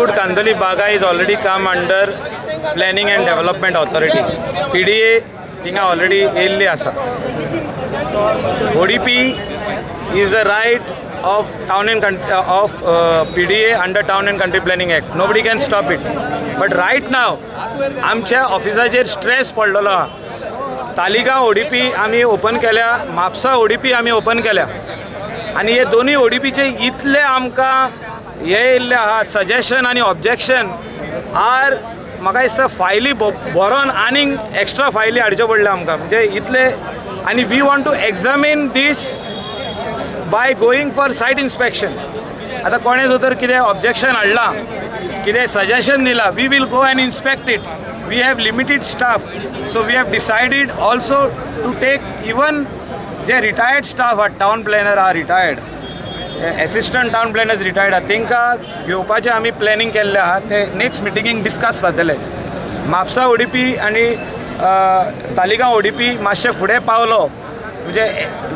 Calangute Candolim Baga is already come under Planning and Development Authority, PDA. थिंगा already येयल्ली आसा. ODP is the right of town and of PDA under Town and Country Planning Act. Nobody can stop it. But right now आमच्या ऑफिसाचेर stress पडलेलो आहा. Taleigao ODP आमी open केल्या, Mapusa ODP आमी open केल्या आनी हे दोनूय ओडीपीचे इतले आमकां हे येयल्ले आहा, सजेशन आनी ऑब्जेक्शन आर, म्हाका दिसता फायली बरोवन आनीक एक्स्ट्रा फायली हाडच्यो पडल्यो आमकां. म्हणजे इतले आनी we want to examine this by going for site inspection. आतां कोणें जर तर कितें ऑब्जेक्शन हाडलां, कितें सजेशन दिलां, we will go and inspect it. We have limited staff, so we have decided also to take even J retired staff आहा, town planner आहा retired, assistant town planners retired आहा, तांकां घेवपाचें आमी प्लॅनिंग केल्लें आहा. ते नेक्स्ट मिटिंगेक डिस्कस जातले. म्हापसा ओडीपी आनी तालिगांव ओडीपी मातशें फुडें पावलो म्हणजे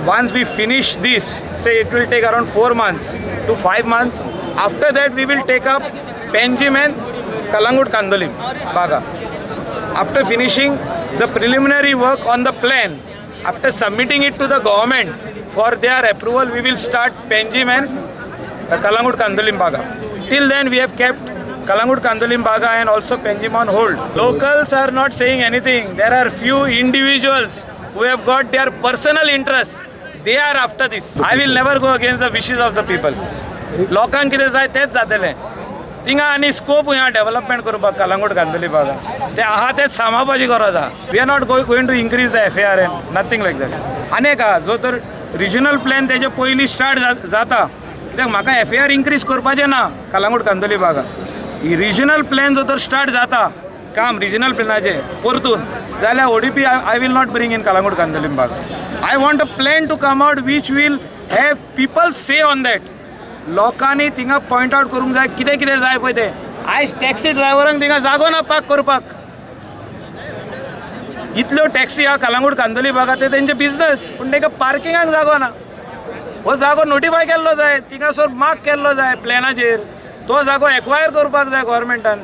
once we finish this, say it will take around 4 months to 5 months. After that we will take up Panjim and Calangute Candolim Baga. After finishing the preliminary work on the plan, after submitting it to the government for their approval, we will start Panjim and Calangute Candolim Baga. Till then, we have kept Calangute Candolim Baga and also Panjim on hold. Locals are not saying anything. There are few individuals who have got their personal interests. They are after this. I will never go against the wishes of the people. लोकांक कितें जाय तेंच जातलें. थिंगा आनी scope ह्या development करपाक कलंगूट कांदोली बागा ते आहा तेच सांबाळपाची गरज आहा. We are not going to increase the FAR and nothing like that. आनी एक आहा, जो तर रिजनल प्लॅन तेजे पयलीं स्टार्ट जाता, कित्याक म्हाका एफ ए आर इन्क्रीज करपाचें ना कलंगूट कांदोली बागा. रिजनल प्लॅन जो तर स्टार्ट जाता काम रिजनल प्लॅनाचें परतून जाल्यार ODP I will not bring in Calangute Candolim Baga. I want a plan to come out which will have people say on that. लोकांनी थिंगा पॉयंट आउट करूंक जाय कितें कितें जाय पळय तें. आयज टॅक्सी ड्रायव्हरांक थिंगा जागो ना पार्क करपाक. इतल्यो टॅक्सी आहा कलंगूट कांदोली बागा, ते तेंचे बिजनस, पूण तांकां पार्किंगाक जागो ना. हो जागो नोटिफाय केल्लो जाय, थिंगासर मार्क केल्लो जाय प्लॅनाचेर. तो जागो एक्वायर करपाक जाय गव्हर्मेंटान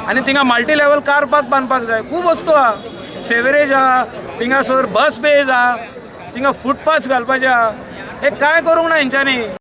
आनी थिंगा मल्टी लेवल कार पार्क बांदपाक जाय. खूब वस्तू आहा, सेवरेज आहा थिंगासर, बस बेज आहा थिंगा, फुटपाथ घालपाचे आहा. हे कांय करूंक ना हेंच्यांनी.